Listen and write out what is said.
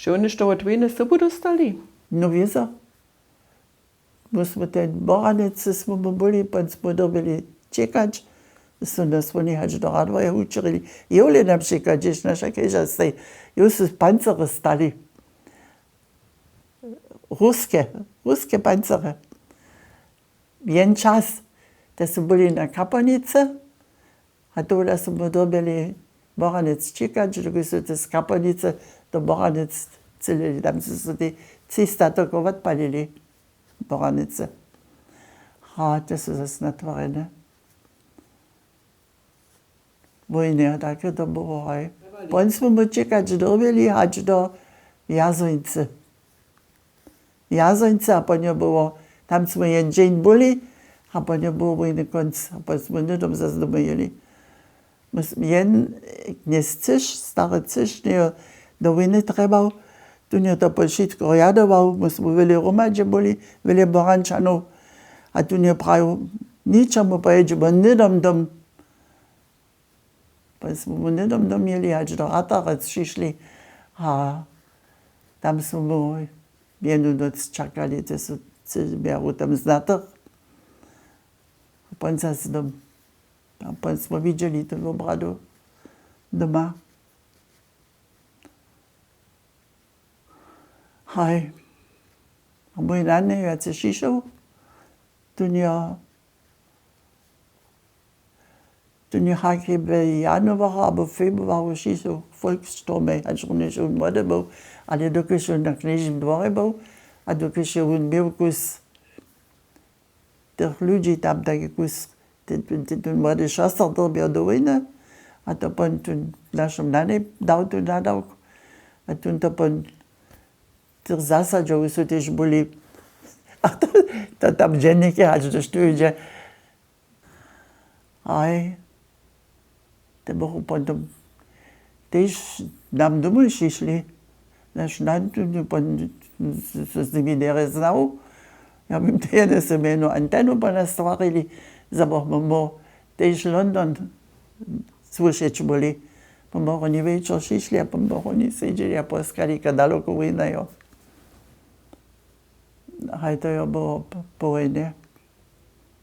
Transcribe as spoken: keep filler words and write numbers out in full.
Če wóni što wot wójny sobu dóstali? No wězo. My smy ten Boranec smy my byli, pon smy dyrbjeli ćěkać, su nas wóni hač do Radworja wučerili. Jewle na přikład, hdźež naša keža stej, jewle su pancery stali. Ruske, ruske pancery. Jen čas, te su byli na Kapornicy, a tola su my dyrbjeli Boranec ćěkać, dokelž su te z Kapornicy do Boranec cylili. Tam su so te tři statoko wotpalili w Boranicy. A te su zas natworjene. Wójnje, take to było, haj. Pon smy my ćěkać dyrbjeli hač do Jazońcy. Jazońcy a pon je było, tam smy jen dźeń byli, a pon je było wójny kónc, a pon smy hnydom zas domoj jěli. My smy jen, knjez Cyš, stary Cyš, njejo do wójny trjebał, tón je to pon wšitko rjadował, my smy wjele hromadźe byli, wjele Borančanow, a tón je prajił, ničemu pojědźemy hnydom dom. Pon smy mu hnydom dom jěli, hač do Ratarec přišli, a tam smy mu jednu noc čakali, te su tři mjeru tam znatych. A pon zas dom. A pon smy widźeli tu wobradu doma. Haj. A mój nan je wjace šišoł, tón je, tón je hak w januaru abo februaru šišoł w Volkssturmje, hač runjež wón młody był, ale dokelž wón na knježim dworje był, a dokelž je wón měł kus tych ludźi tam, taki kus, ten, ten, ten, ten młody šoster dyrbjał do wójny, a to pon tón našim nanej dał tu nadawk, a tón to pon tych zasadźow su tež byli. A to, to tam dźennike, hač to študźe. Haj, te bychu potom tež nam domoj přišli. Naš nan, pon so z nimi derje znał. Ja bym te jedne so mjenu antenu po nas stwarili, za bychmy mo tež London słyšeć byli. Pomoroni wječor přišli a pomoroni sedźeli a poskali kadaloko wójnajo. Haj, to jo było po, po wójnje.